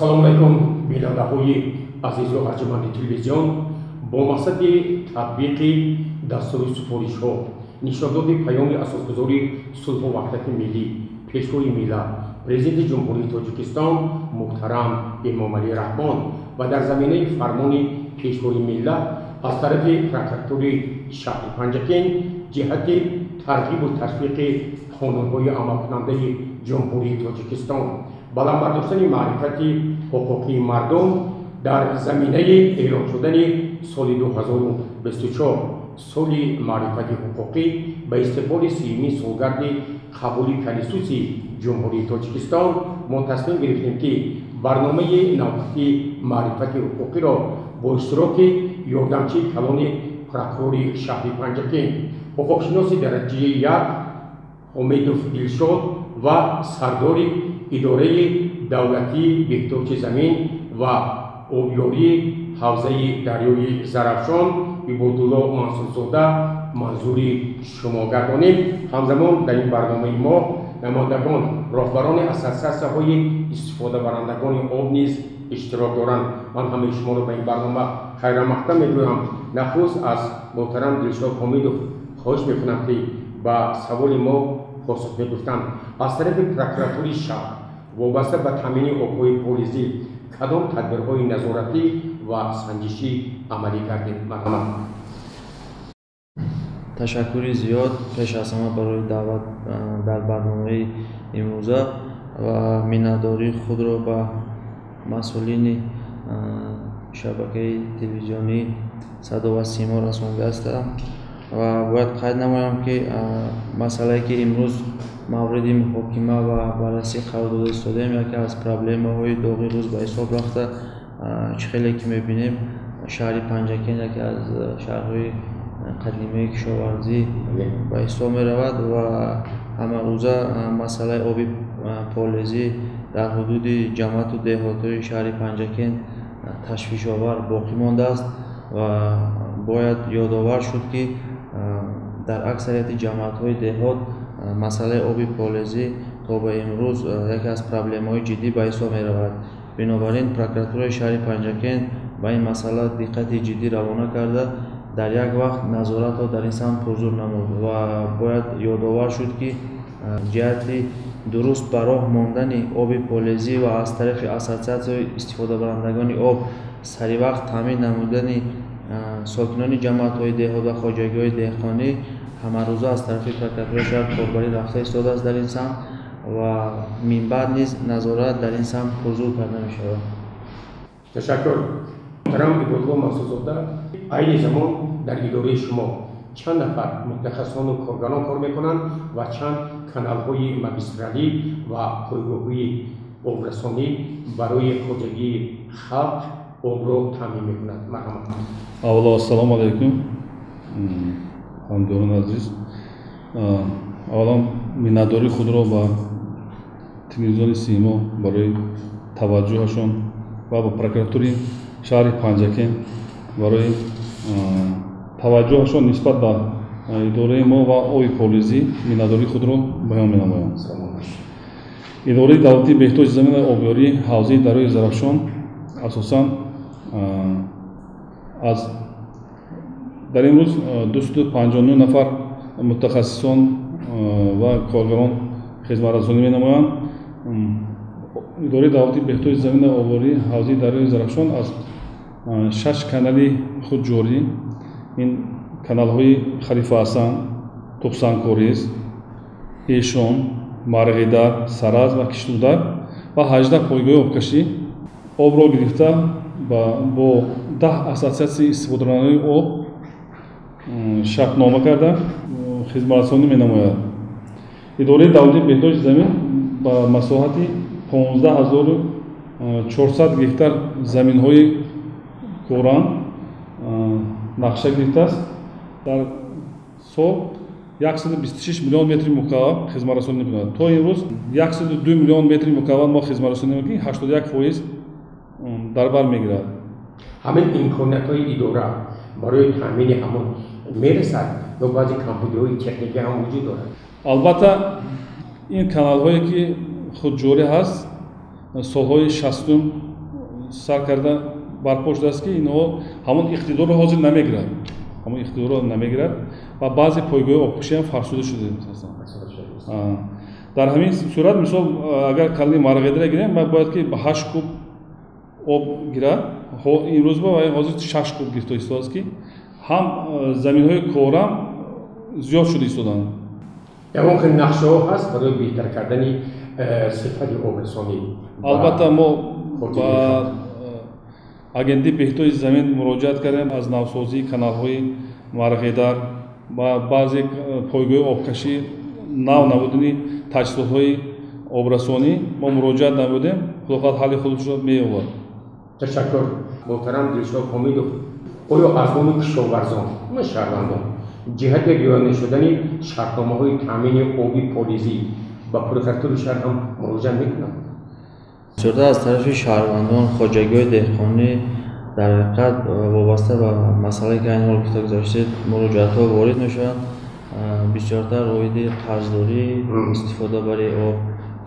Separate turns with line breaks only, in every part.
Ассалому алайкум, бинандаҳои азизу арҷманди телевизион. Бо мақсади татбиқи дастуру супоришҳо, нишондоди паёми асосгузори сулҳу ваҳдати миллӣ, пешвои миллат, Президенти Ҷумҳурии Тоҷикистон муҳтарам Эмомалӣ Раҳмон ва дар заминаи фармони пешвои миллат аз тарафи прокуратураи шаҳри Панҷакент ҷиҳати тарғибу ташвиқи қонунҳои амалкунандаи Ҷумҳурии Тоҷикистон, баланд бардоштани маърифати ҳуқуқии мардум дар заминаи эълон шудани соли 2024 соли маърифати ҳуқуқӣ ба истиқболи 30-умин солгарди қабули Конститутсияи Ҷумҳурии Тоҷикистон мо тасмим гирифтем, ки барномаи навбатии маърифати ҳуқуқиро бо иштироки ёрдамчии калони прокурори шаҳри Панҷакент, ҳуқуқшиноси дараҷаи як Ҳомидов Дилшод ва сардори идораи давлатии беҳдошти замин ва обёрии ҳавзаи дарёи Зарафшон Ибодулло Мансурзода манзури шумо гардонем. Ҳамзамон дар ин барномаи мо намояндагон, роҳбарони ассотсиатсияҳои истифодабарандагони об низ иштирок доранд. Ман ҳамаи шуморо ба ин барнома хайрамақдам мегӯям. Нахуст аз муҳтарам Дилшод Ҳомидов хоҳиш мекунам, ки ба саволи мо посух мегуфтанд. Аз тарафи прокуратураи шаҳр вобаста ба таъмини обҳои полизӣ кадом тадбирҳои назоратӣ ва санҷишӣ амалӣ гардид? Марҳамат.
Ташаккури зиёд пеш аз ҳама барои даъват дар барномаи имрӯза ва миннатдории худро ба масъулини шабакаи телевизионии Садо ва Симо расонда ҳастам ва бояд қайд намоям, ки масъалае, ки имрӯз мавриди муҳокима ва баррасӣ қарор дода истодаем, яке аз проблемаҳои доғи рӯз ба ҳисоб рафта. Чӣ хеле ки мебинем, шаҳри Панҷакент яке аз шаҳрҳои қадимаи кишоварзӣ ба ҳисоб меравад ва ҳамарӯза масъалаи оби полезӣ дар ҳудуди ҷамоату деҳотҳои шаҳри Панҷакент ташвишовар боқӣ мондааст ва бояд ёдовар шуд, ки дар аксарияти ҷамоатҳои деҳот масъалаи оби полезӣ то ба имрӯз яке аз проблемаҳои ҷиддӣ ба ҳисоб меравад. Бинобар ин прокуратураи шаҳри Панҷакент ба ин масъала диққати ҷиддӣ равона карда, дар як вақт назоратро дар ин самт пурзур намуд ва бояд ёдовар шуд, ки ҷиҳати дуруст ба роҳ мондани оби полезӣ ва аз тарафи ассотсиатсияҳои истифодабарандагони об саривақт таъмин намудани сокинони ҷамоатҳои деҳот ва хоҷагиҳои деҳқонӣ ҳамарӯза аз тарафи прокуратураи шаҳр корбарӣ рафта истодааст дар ин самт ва минбаъд низ назорат дар ин самт пурзур карда мешавад.
Ташаккур. Муҳтарам Ибодулло Мансурзода, айни замон дар идораи шумо чанд нафар мутахассисону коргарон кор мекунанд ва чанд каналҳои магистралӣ ва пойгоҳҳои обрасонӣ барои хоҷагии халқ обро таъмин мекунад? Марҳамат.
Аввало, ассалому алайкум, ҳамдиёрони азиз. Аввалан, миннатдории худро ба телевизиони Симо барои таваҷҷӯҳашон ва ба прокуратураи шаҳри Панҷакент барои таваҷҷӯҳашон нисбат ба идораи мо ва оби полизӣ миннатдории худро баён менамоям. Идораи давлатии беҳдошти замин ва обёрии ҳавзаи дарёи Зарафшон асосан аз дар имрӯз 259 нафар мутахассисон ва коргарон хизматрасонӣ менамоянд. Идораи давлатии беҳдошти замин ва обёрии ҳавзаи дарёи Зарафшон аз шаш канали худ ҷорӣ, ин каналҳои Халифа Ҳасан, Тухсанкориз, Эшон, Марғидар, Саразм ва Киштудар ва 18 пойгоҳи обкашӣ обро гирифта, бо 10 ассотсиатсияи истифодабарандагони об шартнома карда, хизматрасонӣ менамояд. Идораи давлатии беҳдошти замин ба масоҳати 15 400 гектар заминҳои коран нақша гирифтааст. Дар сол 126 миллион метри мукааб хизматрасонӣ мекунад. То имрӯз 102 миллион метри мукааб мо хизматрасонӣ мекунем, 81% дар бар мегирад.
Ҳамин имкониятҳои идора барои таъмини ҳамон мерасад ё баъзе камбудиҳои техникӣ ҳам вуҷуд дорад?
Албатта, ин каналҳое, ки худҷорӣ ҳаст, солҳои 60-ум сар карда барпо шудааст, ки инҳо ҳамон иқтидорро ҳозир намегирад, ҳамон иқтидорро намегирад ва баъзе пойгоҳи обкашӣ ҳам фарсуда шуда. Дар ҳамин сурат, мисол, агар канали Марғедара гирем, бояд ки ба 8 куб об гирад, имрӯз ба ҳозир 6 куб гирифта истодааст, ки ҳам заминҳои корам зиёд шуда истоданд.
Ягон хел нақшаҳо ҳаст барои беҳтар кардани сифати обрасонӣ?
Албатта, мо ба агентии беҳдошти замин муроҷиат кардем, аз навсозии каналҳои Марғедар ва баъзе пойгоҳи обкашӣ, нав намудани таҷҳизотҳои обрасонӣ мо муроҷиат намудем. Худо хоҳад, ҳалли худашро меёбад.
Ташаккур. Муҳтарам Дилшод Ҳомидов, оё аз номи кишоварзон ва шаҳрвандон ҷиҳати риоя нашудани шартномаҳои таъмини оби полизӣ ба прокуратураи шаҳр ҳам муроҷиат мекунанд?
Бисёртар аз тарафи шаҳрвандон, хоҷагиҳои деҳқонӣ дар ҳақиқат вобаста ба масъалае, ки айни ҳол гуфта гузаштед, муроҷиатҳо ворид мешаванд. Бисёртар оиди қарздорӣ, истифодабарии об,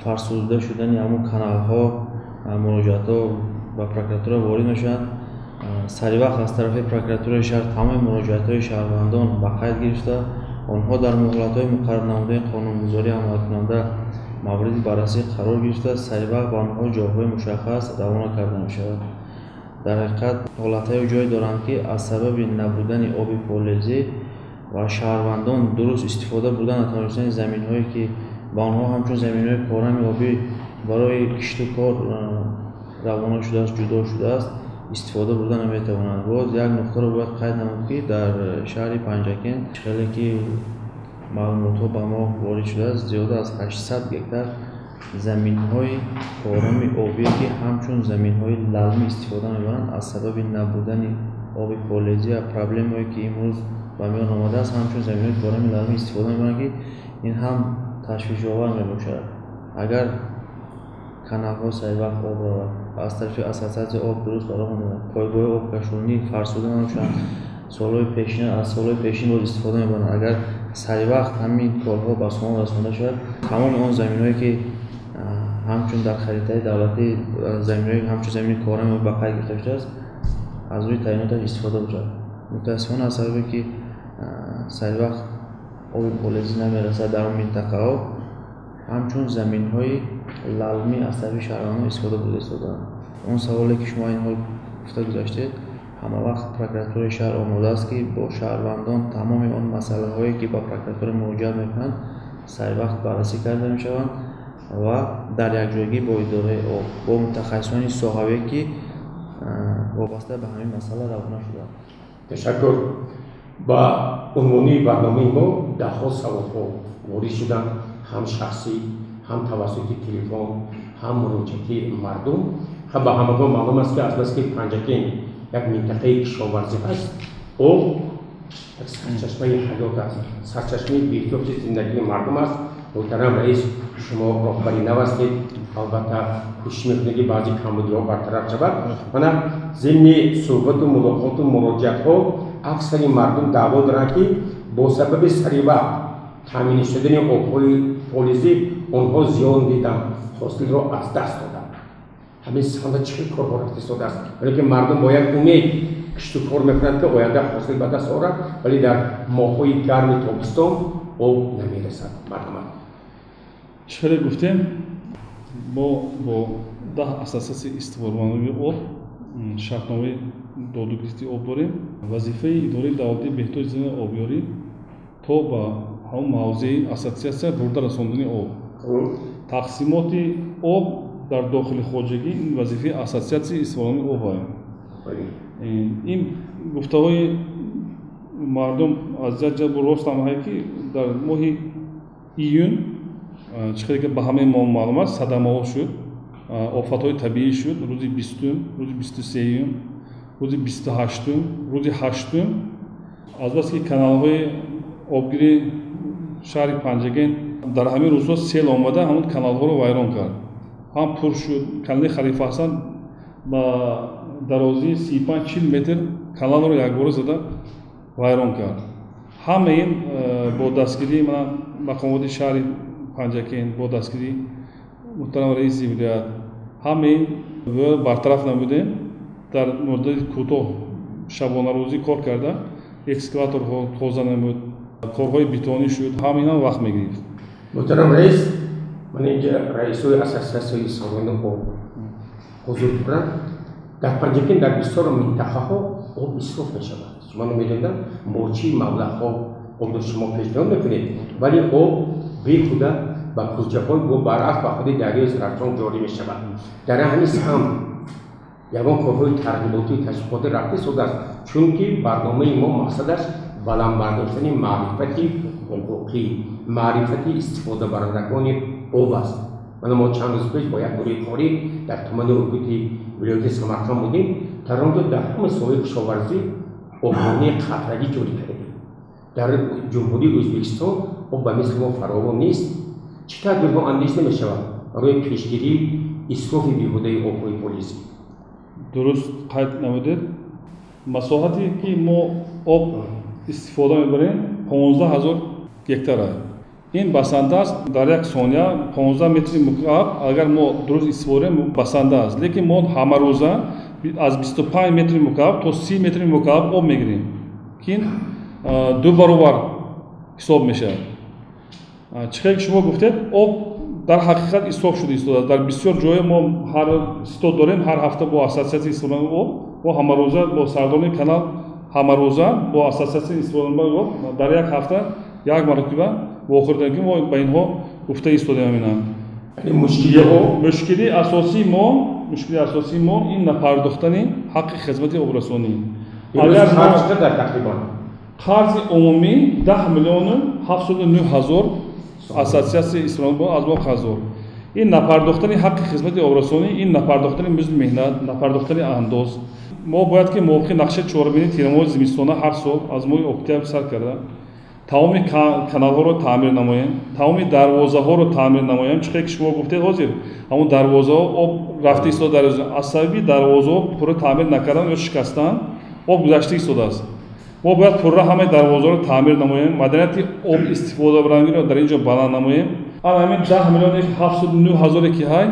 фарсуда шудани ҳамон каналҳо муроҷиатҳо ба прокуратура ворид мешаванд. Саривақт аз тарафи прокуратураи шаҳр тамоми муроҷиатҳои шаҳрвандон ба қайд гирифта, онҳо дар муҳлатҳои муқаррарнамудаи қонунгузорӣ амалкунанда мавриди баррасӣ қарор гирифта, саривақт ба онҳо ҷавобҳои мушаххас равона карда мешавад. Дар ҳақиқат ҳолатҳое ҷой доранд, ки аз сабаби набудани оби полезӣ ва шаҳрвандон дуруст истифода бурда натавонистани заминҳое, ки ба онҳо ҳамчун заминҳои корами обӣ барои кишту кор равона шудааст, ҷудо шудааст, истифода бурда наметавонанд. Боз як нуқтаро бояд қайд намуд, ки дар шаҳри Панҷакент, хеле ки маълумотҳо ба мо ворид шудааст, зиёда аз 800 гектар заминҳои корами обие, ки ҳамчун заминҳои лалмӣ истифода мебаранд, аз сабаби набудани оби полезӣ ва проблемое, ки имрӯз ба миён омадааст, ҳамчун заминҳои корами лалмӣ истифода мебаранд, ки ин ҳам ташвишовар мебошад. Агар каналҳо саривақт об равад, аз тарафи ассотсиатсияи об дуруст бароҳ монад, пойгоҳи обкашонӣ фарсуда намешаванд, солҳои пешин аз солҳои пешин боз истифода мебаранд. Агар саривақт ҳамин корҳо ба сомон расонда шавад, тамоми он заминҳое, ки ҳамчун дар харитаи давлатӣ заминҳои ҳамчун замини корами ба қайд гирифта шудааст, аз рӯи таъйиноташ истифода бошад. Мутаассифона, аз сабабе ки саривақт оби полезӣ намерасад, дар он минтақаҳо ҳамчун заминҳои лалмӣ аз тарафи шаҳрвандон истифода бурда истодаанд. Он саволе, ки шумо ин ҳол гуфта гузаштед, ҳамавақт прокуратураи шаҳр омода аст, ки бо шаҳрвандон тамоми он масъалаҳое, ки ба прокуратура муроҷиат мекунанд, саривақт баррасӣ карда мешаванд ва дар якҷоягӣ бо идораи об, бо мутахассисони соҳавие, ки вобаста ба ҳамин масъала равона шудаанд.
Ташаккур. Ба унвони барномаи мо даҳҳо саволҳо ворид шуданд, ҳам шахсӣ, ҳам тавассути телефон, ҳам муроҷиати мардум. Ба ҳамагон маълум аст, ки азбаски Панҷакент як минтақаи кишоварзӣ ҳаст, об як сарчашмаи ҳаёт аст, сарчашмаи беҳдошти зиндагии мардум аст. Муҳтарам раис, шумо роҳбари нав ҳастед, албатта кӯшиш мекунед, ки баъзе камбудиҳо бартараф шавад. Мана, зимни суҳбату мулоқоту муроҷиатҳо аксари мардум даъво доранд, ки бо сабаби саривақт таъмин шудани обҳои полизӣ онҳо зиён диданд, ҳосилро аз даст доданд. Ҳамин санда чӣ хел корҳо рафта истодааст? Вале ки мардум бо як умед кишту кор мекунанд, ки оянда ҳосил ба даст орад, вале дар моҳҳои гарми тобистон об намерасад. Марҳамат.
Чӣ хеле гуфтем, мо бо 10 ассотсиатсияи истифодабарандагони об шартномаи додугирифти об дорем. Вазифаи идораи давлатии беҳдошти замин обёрӣ то ба ҳамон мавзеи ассотсиатсия бурда расондани об, тақсимоти об дар дохили хоҷагӣ ин вазифаи ассотсиатсияи истифодабарандагони об аст. Ин гуфтаҳои мардум аз як ҷиҳат рост ҳам ҳай, ки дар моҳи июн, чӣ хеле ки ба ҳамаи мо маълум аст, садамаҳо шуд, офатҳои табиӣ шуд. Рӯзи 20-ум, рӯзи 23-юм, рӯзи 28-ум, рӯзи 8-ум, азбаски каналҳои обгирии шаҳри Панҷакент дар ҳамин рӯзҳо сел омада, ҳамон каналҳоро вайрон кард, ҳам пур шуд. Канали Халифа Ҳасан ба дарозии 35-40 метр каналро якбора зада вайрон кард. Ҳама ин бо дастгирии мақомоти шаҳри Панҷакент, бо дастгирии муҳтарам раиси вилоят, ҳама ин бартараф намудем. Дар муддати кӯтоҳ шабонарӯзӣ кор карда, экскаваторҳо тоза намуд, корҳои бетонӣ шуд, ҳаминам вақт мегирифт.
Муҳтарам раис, ман инҷа раисои ассотсиатсияи истифодабарандагони об ҳузур доранд. Дар Панҷакент дар бисёр минтақаҳо об исроф мешавад. Шумо намедонам бо чӣ маблағҳо обро шумо пешниҳод мекунед, вале об бехуда ба кӯчаҳои бо баръакс ба худи дарёи Зарафшон ҷорӣ мешавад. Дар ҳамин самт ягон корҳои тарғиботию ташвиқотӣ рафта истодааст, чунки барномаи мо мақсадаш баланд бардоштани маърифати ҳуқуқӣ, маърифати истифодабарандагони об аст. Мана мо чанд рӯз пеш бо як гурӯҳи корӣ дар тумани Ургути вилояти Самарқанд будем. Дар он ҷо дар ҳама соҳаи кишоварзӣ обронии қатрагӣ ҷорӣ кардем. Дар Ҷумҳурии Ӯзбекистон об ба мисли мо фаровон нест. Чӣ тадбирҳо андешида мешавад барои пешгирии исрофи беҳудаи обҳои полизӣ?
Дуруст қайд намудед. Масоҳате ки мо об истифода мебарем 15 000 гектар аст. Ин басанда аст. Дар як сония 15 метри мукааб агар мо дуруст истифода барем басанда аст. Лекин мо ҳамарӯза аз 25 метри мукааб то 30 метри мукааб об мегирем, ки ин ду баробар ҳисоб мешавад. Чӣ хеле шумо гуфтед, об дар ҳақиқат исроф шуда истодааст. Дар бисёр ҷое мо ҳар ситод дорем, ҳар ҳафта бо ассотсиатсияи истифодабарандагони об, мо ҳамарӯза бо сардорони канал, ҳамарӯза бо ассотсиатсияи истифодабарандагони об дар як ҳафта як маротиба вохӯрдем, ки мо ба инҳо гуфта истодем. Ҳамина мушкили асосии мо ин напардохтани ҳаққи хизмати обрасонӣ.
Агар чақадар тақрибан?
Қарзи умумӣ 10 709 000 ассотсиатсияи истифодабарандагон аз мо қарздор. Ин напардохтани ҳаққи хизмати обрасонӣ, ин напардохтани музди меҳнат, напардохтани андоз. Мо бояд ки мувофиқи нақшаи чорабинии тирамоҳи зимистона ҳар сол аз моҳи октябр сар карда тамоми каналҳоро таъмир намоем, тамоми дарвозаҳоро таъмир намоем. Чӣ хеле ки шумо гуфтед, ҳозир ҳамон дарвозаҳо об рафта истода, аз сабаби дарвозаҳо пурра таъмир накардан ё шикастан об гузашта истодааст. Мо бояд пурра ҳамаи дарвозаҳоро таъмир намоем, маданияти об истифодабарандагиро дар ин ҷо баланд намоем. Ана ҳамин 10 709 000 ки ҳай,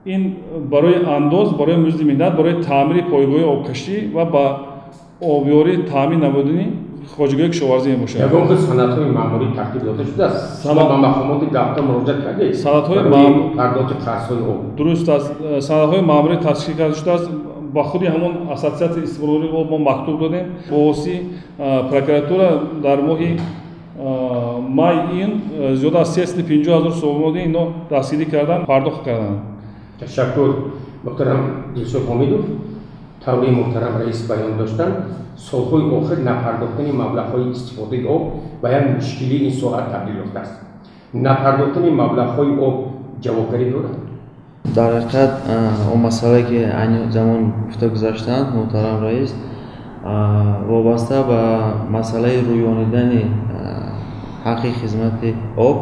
ин барои андоз, барои музди меҳнат, барои таъмири пойгоҳи обкашӣ ва ба обёрӣ таъмин намудани хоҷагиҳои кишоварзӣ мебошад.
Ягон хел санадҳои маъмурӣ тартиб дода шудааст? Шумо ба мақомоти давлат муроҷиат кардед?
Санадҳои
пардохти қарзҳои об?
Дуруст аст. Санадҳои маъмурӣ ташкил карда шудааст. Ба худи ҳамон ассотсиатсияи истифодабарандагони об мо мактуб додем. Бо воситаи прокуратура дар моҳи май ин зиёда аз 350 000 сомонӣ ино дастгирӣ кардан, пардохт карданд.
Ташаккур, муҳтарам Дилшод Ҳомидов. Таври муҳтарам раис баён доштанд, солҳои охир напардохтани маблағҳои истифодаи об ба як мушкилии ин соҳа табдил ёфтааст. Напардохтани маблағҳои об ҷавобгарӣ дорад?
Дар ҳақиқат он масъалае ки айни замон гуфта гузаштанд муҳтарам раис, вобаста ба масъалаи рӯёнидани ҳаққи хизмати об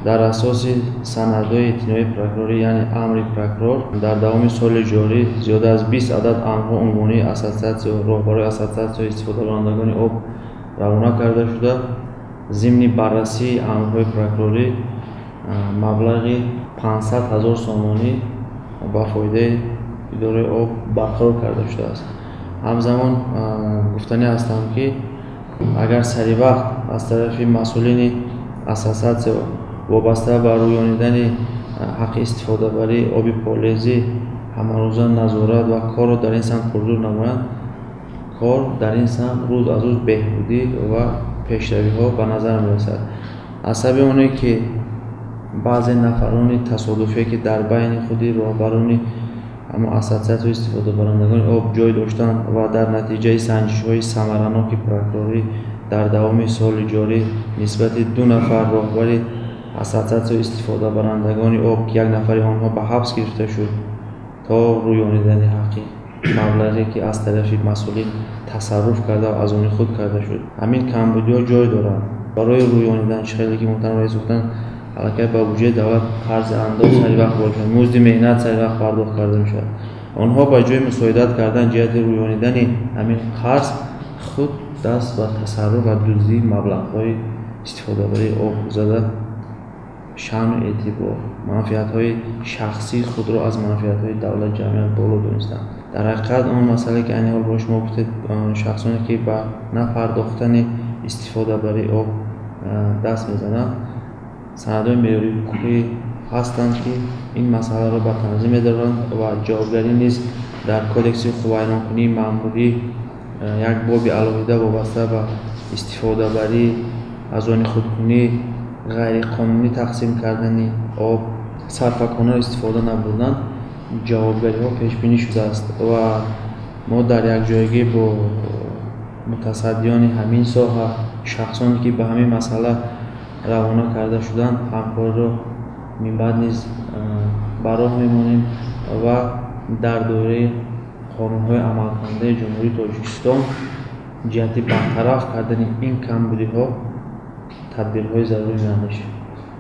дар асоси санадҳои иттиҳодияи прокурорӣ, яъне амри прокурор, дар давоми соли ҷорӣ зиёда аз 20 адад амрҳо унвонии ассотсиатсия, роҳбарои ассотсиатсияи истифодабарандагони об равона карда шуда, зимни баррасии амрҳои прокурорӣ маблағи 500 000 сомонӣ ба фоидаи идораи об барқарор карда шудааст. Ҳамзамон гуфтанӣ ҳастам, ки агар сари вақт аз тарафи масъулини ассотсиатсия вобаста ба рӯёнидани ҳаққи истифодабарии оби полезӣ ҳамарӯза назорат ва корро дар ин самт пурзур намоянд, кор дар ин самт рӯз аз рӯз беҳбудӣ ва пешравиҳо ба назар мерасад. Аз сабаби оне ки баъзе нафарони тасодуфие ки дар байни худи роҳбарони ҳамон ассотсиатсияи истифодабарандагони об ҷой доштанд ва дар натиҷаи санҷишҳои самараноки прокурорӣ дар давоми соли ҷорӣ нисбати 2 нафар роҳбари ассотсиатсияи истифодабарандагони об, ки як нафари онҳо ба ҳабс гирифта шуд, то рӯёнидани ҳаққи маблағе ки аз тарафи масъулин тасарруф карда ва аз они худ карда шуд. Ҳамин камбудиҳо ҷой доранд. Барои рӯёнидан, чӣ хеле ки муҳтарам раис гуфтанд, аллакай ба буҷаи давлат қарзи андоз сари вақт ворид шуд, музди меҳнат сари вақт пардохт карда мешавад. Онҳо ба ҷои мусоидат кардан ҷиҳати рӯёнидани ҳамин қарз худ даст ба тасарруф ва дуздии маблағҳои истифодабарии об зада шаъну эътибор, манфиатҳои шахсии худро аз манфиатҳои давлат ҷамъият боло донистанд. Дар ҳақиқат он масъалае ки айни ҳол бо шумо гуфтед, шахсоне ки ба напардохтани истифодабарии об даст мезананд, санадҳои меъёрии ҳуқуқӣ ҳастанд, ки ин масъаларо ба танзим медоранд ва ҷавобгарӣ низ дар Кодекси ҳуқуқвайронкунии маъмурӣ як боби алоҳида вобаста ба истифодабарӣ, аз они худкунӣ, ғайриқонунӣ тақсим кардани об, сарфакорона истифода набурдан ҷавобгариҳо пешбинӣ шудааст ва мо дар якҷоягӣ бо мутасаддиёни ҳамин соҳа, шахсоне ки ба ҳамин масъала равона карда шуданд, ҳамкориро минбаъд низ ба роҳ мемонем ва дар доираи қонунҳои амалкунандаи Ҷумҳурии Тоҷикистон ҷиҳати бартараф кардани ин камбудиҳо тадбирҳои зарурӣ меандешем.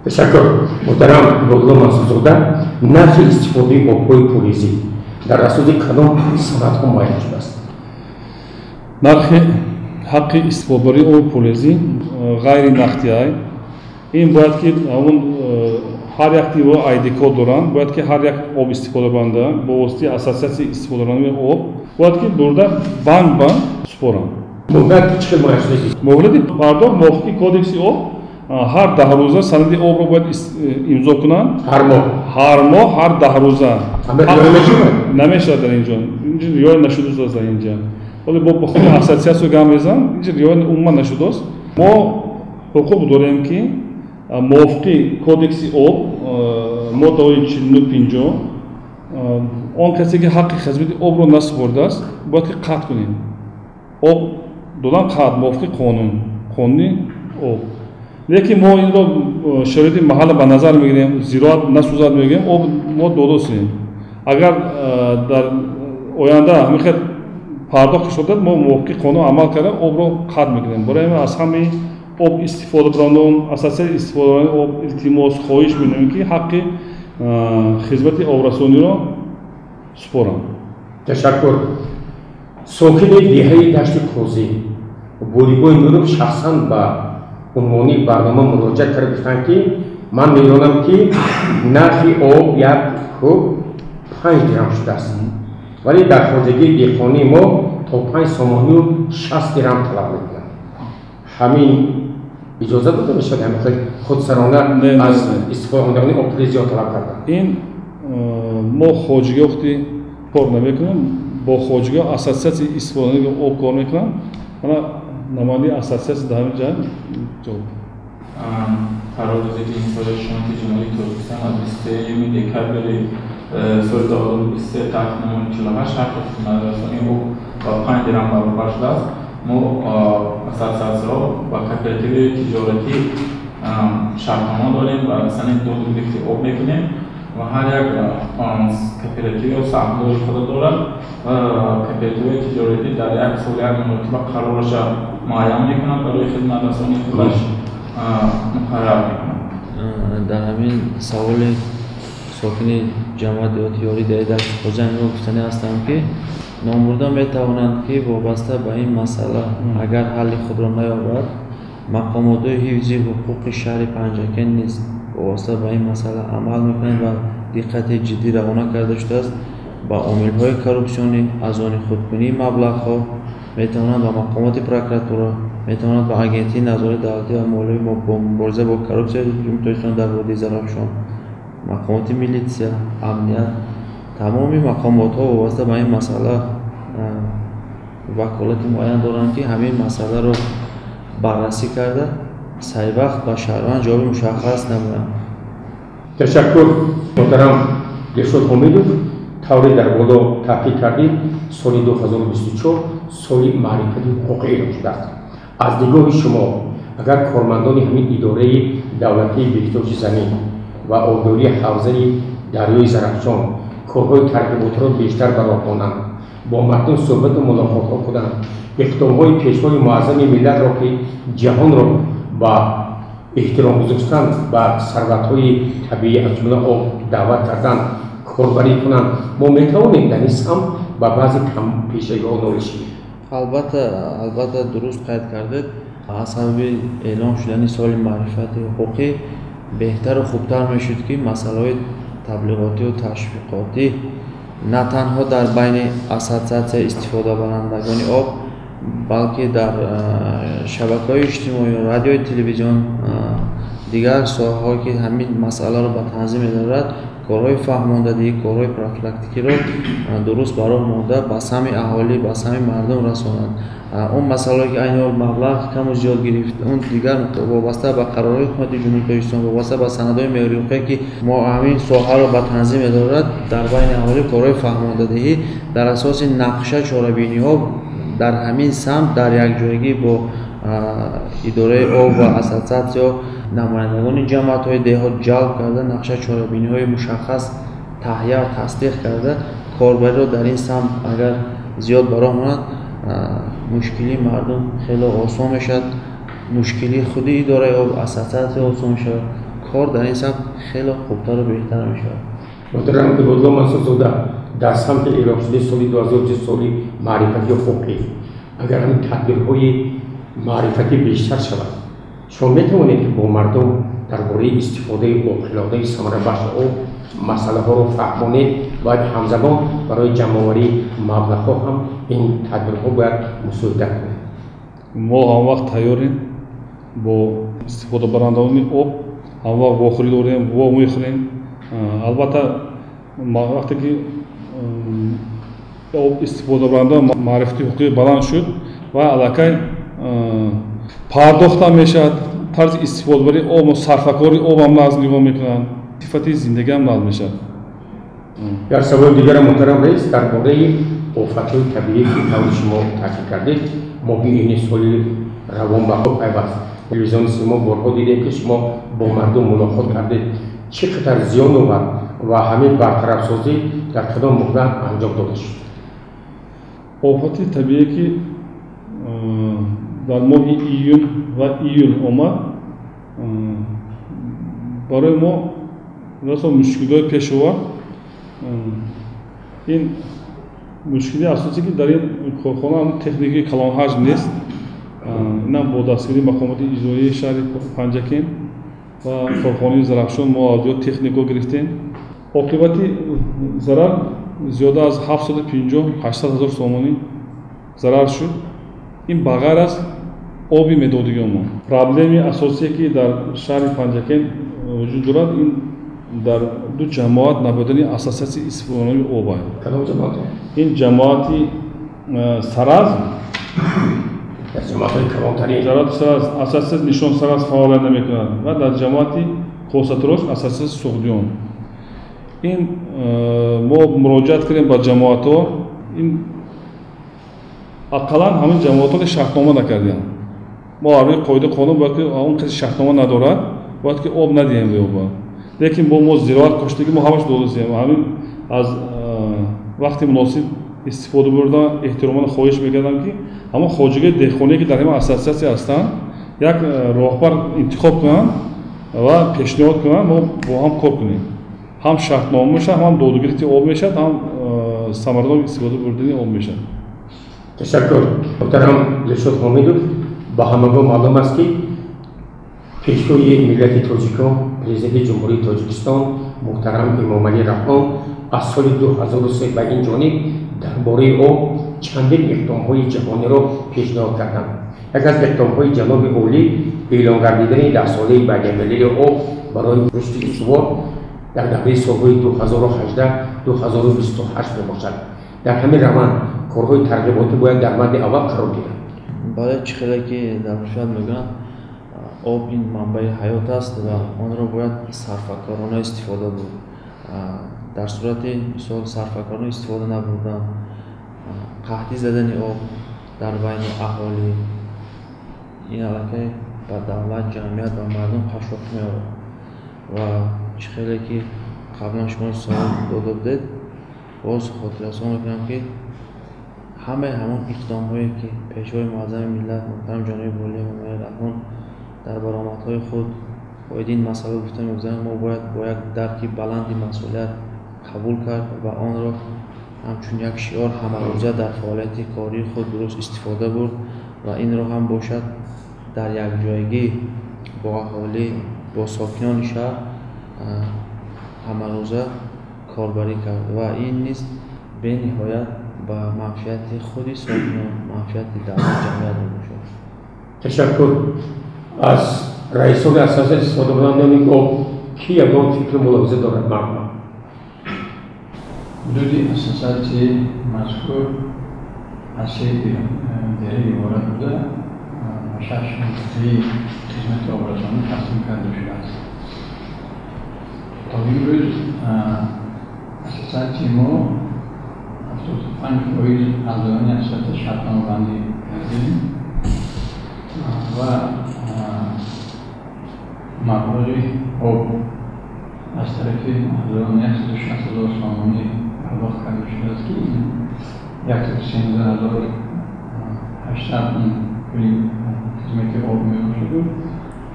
Ташаккур. Муҳтарам Ибодулло Мансурзода, нархи истифодаи обҳои полизӣ дар асоси кадом санадҳо муайян шудааст?
Нархи ҳаққи истифодабарии оби полизӣ ғайри нақдиай. Ин бояд ки ҳамон ҳар як тиво ID код доранд, бояд ки ҳар як об истифодабаранда бо воситаи ассотсиатсияи истифодабарандагони об бояд ки бурда банк ба супоранд.
Муҳлат чӣ хел муайян шудааст?
Муҳлати пардохт мувофиқи Кодекси об ҳар 10 рӯза санади обро бояд имзо кунанд.
Ҳар моҳ?
Ҳар моҳ, ҳар 10 рӯза.
Риоя мешавад?
Намешавад дар инҷо. Инҷо риоя нашудааст дар инҷа. Ҳоло бо худи ассотсиатсия гап мезанам, инҷо риоя умуман нашудааст. Мо ҳуқуқ дорем ки мувофиқи Кодекси об моддаҳои 49-50 он касе ки ҳаққи хизмати обро насупордааст, бояд ки қатъ кунем. Об додан қатъ мувофиқи қонун, қонуни об. Лекин мо инро шароити маҳалла ба назар мегирем, зироат насӯзад мегӯем, об мо додосем. Агар дар оянда ҳамин хел пардохт шудад, мо мувофиқи қонун амал карда обро қатъ мекунем. Барои ҳамин аз ҳамаи об истифодабарандагон, ассотсиатсияи истифодабарандагони об илтимос, хоҳиш менамоем ки ҳаққи хизмати обрасониро супоранд.
Ташаккур. Сокини деҳаи Дашти Қозӣ Бурибой Нуров шахсан ба унвони барнома муроҷиат карда гуфтанд, ки ман медонам, ки нархи об як куб 5 дирам шудааст, вале дар хоҷагии деҳқонии мо то 5 сомонию 60 дирам талаб мекунанд. Ҳамин иҷоза дода мешавад ҳамин хел худсарона аз истифодакунандагони об пули зиёд талаб кардан?
Ин мо хоҷагиёхти кор намекунем, бо хоҷагиҳо ассотсиатсияи истифодакунандагони об кор мекунам. Мана намояндаи ассотсиатсия дар ҳамин ҷо ҷавоб.
Қарор дода ки соли Ҳукумати Ҷумҳурии Тоҷикистон аз 23 декабри соли 2023 таҳти номери 48 ҳаққи хизматрасонии об ба 5 дирам баробар шудааст. Мо ассотсиатсияҳо ба кооперативи тиҷоратӣ шартнома дорем ва санади додугирифти об мекунем ва ҳар як кооператив саҳмдори худро дорад ва кооперативи тиҷоратӣ дар як сол як маротиба қарораша муайян мекунад, барои хизматрасонии худаш муқаррар мекунад.
Дар ҳамин саволи сокини ҷамоати деҳоти Ёрии деҳаи Дашти Қозӣ ҳаминро гуфтанӣ ҳастам, ки номбурда метавонанд, ки вобаста ба ин масъала агар ҳалли худро наёбад, мақомотҳои ҳифзи ҳуқуқи шаҳри Панҷакент низ вобаста ба ин масъала амал мекунанд ва диққати ҷиддӣ равона карда шудааст ба омилҳои коррупсионӣ, аз они худкунии маблағҳо, метавонанд ба мақомоти прокуратура, метавонанд ба Агентии назорати давлатӣ ва молиявӣ бо мубориза бо коррупсияи Ҷумҳурии Тоҷикистон дар водии Зарафшон, мақомоти милитсия, амният, тамоми мақомотҳо вобаста ба ин масъала ваколати муайян доранд, ки ҳамин масъаларо баррасӣ карда сайвақт ба шаҳрванд ҷавоби мушаххас намоянд.
Ташаккур. Муҳтарам Дилшод Ҳомидов, тавре дар боло таъкид кардем, соли 2024 соли маърифати ҳуқуқӣ эълон шудааст. Аз нигоҳи шумо, агар кормандони ҳамин идораи давлатии беҳдошти замин ва обдории ҳавзаи дарёи Зарафшон корҳои тарғиботиро бештар ба роҳ монанд, бо мардум суҳбату мулоқотҳо кунанд, иқдомҳои Пешвои муаззами миллатро, ки ҷаҳонро ба эҳтиром гузоштан ба сарватҳои табиӣ аз ҷумла об даъват кардан, корбарӣ кунанд, мо метавонем дар ин самт ба баъзе кампешагиҳо ноил шавем?
Албатта, албатта, дуруст қайд кардед. Аз сабаби эълон шудани соли маърифати ҳуқуқӣ беҳтару хубтар мешуд, ки масъалаҳои таблиғотию ташвиқотӣ на танҳо дар байни ассотсиатсияи истифодабарандагони об, балки дар шабакаҳои иҷтимоӣ, радиои телевизион, дигар соҳаҳое ки ҳамин масъаларо ба танзим медорад, корҳои фаҳмондадиҳӣ, корҳои профилактикиро дуруст ба роҳ монда ба самъи аҳолӣ, ба самъи мардум расонанд. Он масъалаҳое ки айни ҳол маблағ каму зиёд гирифт, он дигар вобаста ба қарорҳои ҳукумати Ҷумҳурии Тоҷикистон, вобаста ба санадҳои меъёрии ҳуқуқе ки мо ҳамин соҳаро ба танзим медорад, дар байни аҳолӣ корҳои фаҳмондадиҳӣ дар асоси нақша чорабиниҳо дар ҳамин самт дар якҷоягӣ бо идораи об ва ассотсиатсия намояндагони ҷамоатҳои деҳот ҷалб карда, нақша чорабиниҳои мушаххас таҳия ва тасдиқ карда, корбариро дар ин самт агар зиёд ба роҳ монад, мушкилии мардум хеле осон мешавад, мушкилии худи идораи об, ассотсиатсия осон мешавад, кор дар ин самт хеле хубтару беҳтар мешавад.
Муҳтарам Ибодулло Мансурзода, дар самти эълон шудаи соли 2020 соли маърифати ҳуқуқӣ, агар ҳамин тадбирҳои маърифатӣ бештар шавад, шумо метавонед ки бо мардум дар бораи истифодаи оқилонаи самарабахши об масъалаҳоро фаҳмонед, бояд ҳамзамон барои ҷамъоварии маблағҳо ҳам ин тадбирҳо бояд мусоидат кунад.
Мо ҳамвақт тайёрем бо истифодабарандагони об, ҳамвақт вохӯрӣ дорем, вомехӯрем. Албатта, вақте ки об истифодабаранда маърифати ҳуқуқӣ баланд шуд ва аллакай пардохтам мешавад, тарзи истифодабарии об, сарфакории обам нағз нигоҳ мекунанд, сифати зиндагиам нағз мешавад.
Як саволи дигарам, муҳтарам раис, дар бораи офатҳои табиӣ, ки таври шумо таъкид кардед, моҳи июни соли равон ба пайваст. Телевизиони Симо борҳо дидем, ки шумо бо мардум мулоқот кардед. Чӣ қадар зиён овард ва ҳамин бартарафсозӣ дар кадом муҳлат анҷом дода шуд?
Офати табиие ки дар моҳи июн ва июл омад, барои мо расо мушкилиҳое пеш овард. Ин мушкилии асосӣ ки дар ин корхона техникаи калонҳаҷм нест. Инам бо дастгирии мақомоти иҷроияи шаҳри Панҷакент ва корхонаи Зарафшон мо аз ҷо технико гирифтем. Оқибати зарар зиёда аз 750-800 ҳазор сомонӣ зарар шуд. Ин ба ғайр аз оби медодигиёмон. Проблеми асосие ки дар шаҳри Панҷакент вуҷуд дорад, ин дар ду ҷамоат набудани ассотсиатсияи истифодабарандагони об аст.
Кадом ҷамоат?
Ин ҷамоати Саразм,
ҷамоатҳои калонтарин.
Ҷамоати Саразм ассотсиатсияи Нишон Саразм фаъолият намекунад ва дар ҷамоати Косатрош ассотсиатсияи Суғдиён. Ин мо муроҷиат кардем ба ҷамоатҳо, ин ақаллан ҳамин ҷамоатҳо ки шартнома накардиям. Мо аз рӯи қоида қонун бояд ки он касе шартнома надорад, бояд ки об надиҳем ба об. Лекин бо мо зироат коштагӣ мо ҳамаш додастем. Ҳамин аз вақти муносиб истифода бурда эҳтиромона хоҳиш мекардам, ки ҳамон хоҷагии деҳқоние ки дар ҳамин ассотсиатсия ҳастанд, як роҳбар интихоб кунанд ва пешниҳод кунанд, мо бо ҳам кор кунем. Ҳам шартнома мешавад, ҳам додугирифти об мешавад, ҳам самаранок истифода бурдани об мешавад.
Ташаккур. Муҳтарам Дилшод Ҳомидов, ба ҳамагон маълум аст, ки пешвои миллати тоҷикон, президенти Ҷумҳурии Тоҷикистон муҳтарам Эмомалӣ Раҳмон аз соли 2003 ба ин ҷониб дар бораи об чандин иқдомҳои ҷаҳониро пешниҳод карданд. Яке аз иқдомҳои ҷаноби олӣ эълон гардидани даҳсолаи байналмилалии об барои рушди устувор дар давраи солҳои 2018-2028 мебошад. Дар ҳамин раванд корҳои тарғиботӣ бояд дар мадди аввал қарор гиранд.
Бале, чӣ хеле ки дар мушоҳид мегӯянд, об ин манбаи ҳаёт аст ва онро бояд сарфакорона истифода бурд. Дар сурати мисол сарфакорона истифода набурдан, қаҳтӣ задани об дар байни аҳолӣ, ин аллакай ба давлат, ҷамъият ва мардум қашшоқӣ меорад. Ва чӣ хеле ки қаблан шумо савол дода будед, боз хотиррасон мекунам, ки ҳамаи ҳамон иқдомҳое ки пешвои муаззами миллат муҳтарам ҷаноби олӣ Эмомалӣ Раҳмон дар баромадҳои худ оид ин масъала гуфта мегузаранд, мо бояд бо як дарки баланди масъулият қабул кард ва онро ҳамчун як шиор ҳамарӯза дар фаъолияти кории худ дуруст истифода бурд ва инро ҳам бошад дар якҷоягӣ бо аҳолӣ, бо сокинони шаҳр ҳамарӯза корбарӣ кард ва ин низ бениҳоят ба манфиати худи сокинон, манфиати давлат, ҷамъият мебошад.
Ташаккур. Аз раисони ассотсиатсияи истифодабарандагони об кӣ ягон фикру мулоҳиза дорад? Марҳамат.
Ҳудуди ассотсиатсияи мазкур аз се деҳа иборат буда, ба шаш нуқтаи хизмати обрасонӣ тақсим карда шудааст. То имрӯз ассотсиатсияи мо 75% аъзоёни ассотсиатсия шартномабандӣ кардем ва маблағи об аз тарафи аъзоён 160 000 сомонӣ пардохт карда шудааст, ки ин 113 800 пули хизмати об мебошаду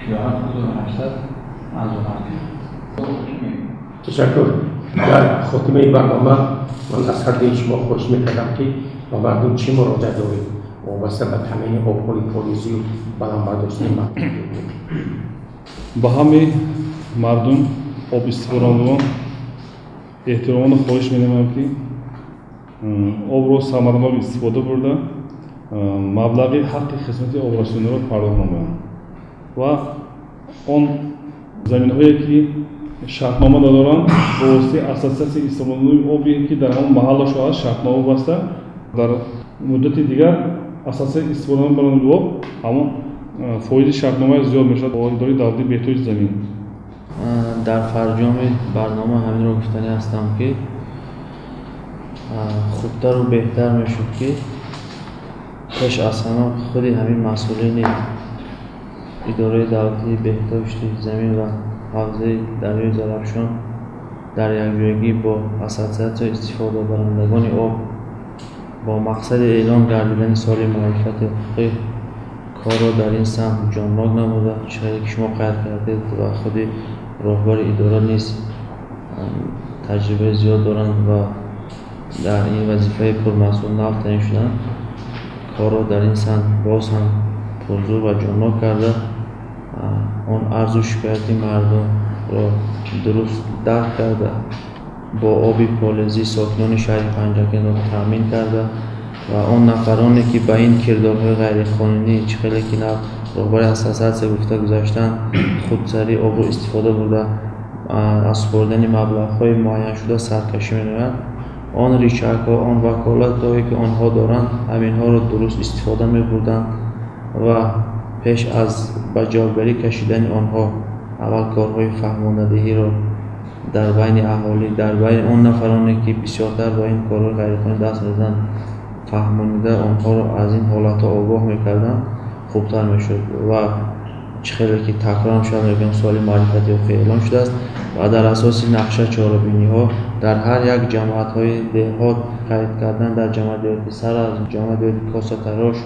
47 800 аъзо.
Ташаккур. Дар хотимаи барнома ман аз ҳардуи шумо хоҳиш мекардам, ки ба мардум чӣ муроҷиат доред вобаста ба таъмини обҳои полизию баланд бардоштани мардум?
Ба ҳамаи мардум, об истифодакунандагон эҳтиромона хоҳиш менамоям, ки обро самаранок истифода бурда, маблағи ҳаққи хизмати обрасониро пардохт намоянд ва он заминҳое, ки шартнома надоранд, бо воситаи ассотсиатсияи истифодакунандагони обе, ки дар ҳамон маҳаллашо аст, шартнома баста, дар муддати дигар ассотсиатсияи истифодабарандагони об ҳамон фоизи шартномаи зиёд мешавад бо идораи давлатии беҳдошти замин.
Дар фарҷоми барнома ҳаминро гуфтанӣ ҳастам, ки хубтару беҳтар мешуд, ки пеш аз ҳама худи ҳамин масъулини идораи давлатии беҳдошти замин ва ҳавзаи дарёи Зарафшон дар якҷоягӣ бо ассотсиатсияи истифодабарандагони об бо мақсади эълон гардидани соли маърифати ҳуқуқӣ корро дар ин самт ҷоннок намуда, чизе ки шумо қайд кардед ва худи роҳбари идора низ таҷрибаи зиёд доранд ва дар ин вазифаи пурмасъул нав таъин шуданд, корро дар ин самт боз ҳам пурзур ва ҷоннок карда, он арзу шикояти мардумро дуруст дарк карда, бо оби полезӣ сокинони шаҳри Панҷакентро таъмин карда ва он нафароне, ки ба ин кирдорҳои ғайриқонунӣ, чӣ хеле ки нав роҳбари ассотсиатсия гуфта гузаштанд, худсарӣ обро истифода бурда, аз супоридани маблағҳои муайяншуда саркашӣ менамоянд, он ричагҳо, он ваколатҳое, ки онҳо доранд, ҳаминҳоро дуруст истифода мебурданд ва пеш аз ба ҷавобгарӣ кашидани онҳо аввал корҳои фаҳмондадиҳиро дар байни аҳолӣ, дар байни он нафароне, ки бисёртар ба ин корҳои ғайриқонунӣ даст мезананд, фаҳмонида, онҳоро аз ин ҳолатҳо огоҳ мекарданд, хубтар мешуд. Ва чӣ хеле ки такрорам шуд, мегӯям, соли маърифати ҳуқуқӣ эълон шудааст ва дар асоси нақша чорабиниҳо дар ҳар як ҷамоатҳои деҳот қайд кардан, дар ҷамоати деҳоти Саразм, ҷамоати деҳоти Косатарош,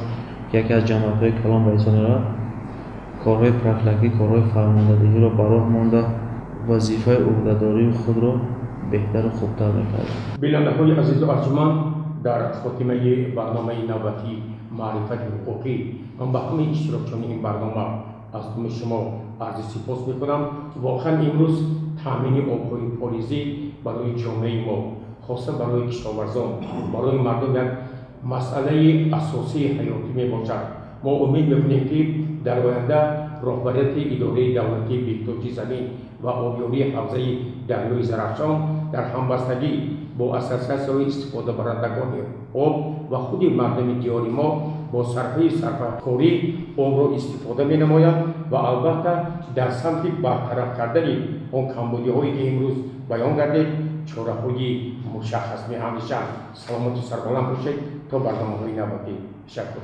ки яке аз ҷамоатҳои калон ба ҳисоб меравад, корҳои профилактикӣ, корҳои фаҳмондадиҳиро ба роҳ монда, вазифаи ӯҳдадории худро беҳтару хубтар мекарданд.
Бинандаҳои азизу арҷуманд, дар хотимаи барномаи навбатии маърифати ҳуқуқӣ ман ба ҳамаи иштирокчиёни ин барнома аз номи шумо арзи сипос мекунам. Воқеан, имрӯз таъмини обҳои полизӣ барои ҷомеаи мо, хоса барои кишоварзон, барои мардум як масъалаи асосии ҳаётӣ мебошад. Мо умед мекунем, ки дар оянда роҳбарияти идораи давлатии беҳдошти замин ва обёрии ҳавзаи дарёи Зарафшон дар ҳамбастагӣ бо ассотсиатсияҳои истифодабарандагони об ва худи мардуми диёри мо бо сарфаи сарфакорӣ обро истифода менамояд ва албатта дар самти бартараф кардани он камбудиҳое, ки имрӯз баён гардид, чораҳои мушаххас меандешанд. Саломату сарбаланд бошед то барномаҳои навбатӣ. Ташаккур.